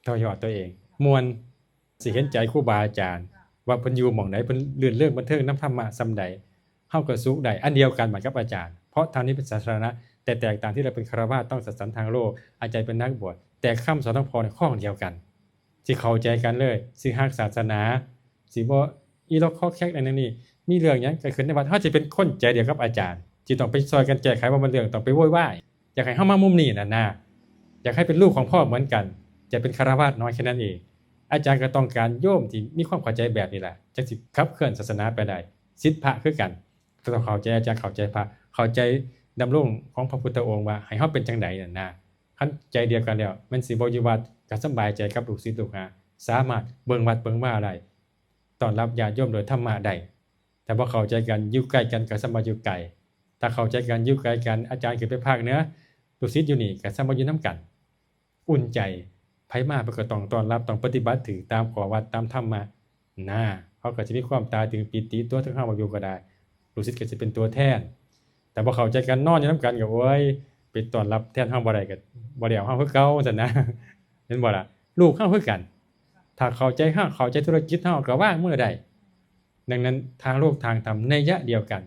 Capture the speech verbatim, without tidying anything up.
ต่อยอดตัวเอง ม่วน สิเห็นใจครูบาอาจารย์ ว่าเพิ่นอยู่หม่องใด เพิ่นรื่นเริงบันเทิงนำธรรมะส่ำใด เฮาก็สุขได้อันเดียวกันบัดกับอาจารย์ เพราะทางนี้เป็นสาธารณะ แต่แตกต่างที่เราเป็นฆราวาส ต้องจัดสรรทางโลก อาจารย์เป็นนักบวช แต่คำสอนของพ่อเนี่ยข้องเดียวกัน สิเข้าใจกันเลย สิฮักศาสนา สิบ่อีล็อกคอกแคกอันนั้นนี่ มีเรื่องหยังก็ขึ้นในวัด เฮาสิเป็นคนใจเดียวกับอาจารย์ สิต้องไปซอยกันแก้ไข บ่แม่นเรื่องต้องไปโวยวาย อยากให้เฮามามุมนี้นั่นนะ อยากให้เป็นลูกของพ่อเหมือนกัน จะเป็นฆราวาสน้อยแค่นั้นเอง อาจารย์ก็ต้องการโยมที่มีความเข้าใจแบบนี้แหละ จั่งสิขับเคลื่อนศาสนาไปได้ ศิษย์พระคือกัน ก็ต้องเข้าใจอาจารย์ เข้าใจพระ เข้าใจดำรงของพระพุทธองค์ว่าให้เฮาเป็นจั่งใดนั่นนะ คันใจเดียวกันแล้ว แม่นสิบ่อยู่วัด ก็สำบายใจกับลูกศิษย์ลูกหา สามารถเบิ่งวัดเบิ่งวาได้ ต้อนรับญาติโยมโดยธรรมะได้ ถ้าบ่เข้าใจกัน อยู่ใกล้กันก็ส่ำว่าอยู่ไกล ถ้าเข้าใจกัน อยู่ไกลกัน อาจารย์ขึ้นไปภาคเหนือ ลูกศิษย์อยู่นี่ก็ส่ำว่าอยู่นำกัน อุ่นใจ ไผมาเพิ่นก็ต้องต้อนรับ ต้องปฏิบัติถืกตามข้อวัด ตามธรรมะนะ เขาก็สิมีความตาตึงปีติ ตัวถึงเฮาบ่อยู่ก็ได้ ลูกศิษย์ก็สิเป็นตัวแทน แต่บ่เข้าใจกัน นอนอยู่นำกันก็ โอ้ย ไปต้อนรับแทนเฮาบ่ได้ ก็บ่ได้เอาเฮาคือเก่า ซั่นนะ เห็นบ่ล่ะ ลูกเฮาคือกัน ถ้าเข้าใจเฮา เข้าใจธุรกิจเฮา ก็วางมือได้ ดังนั้นทางโลกทางธรรมนัยยะเดียวกัน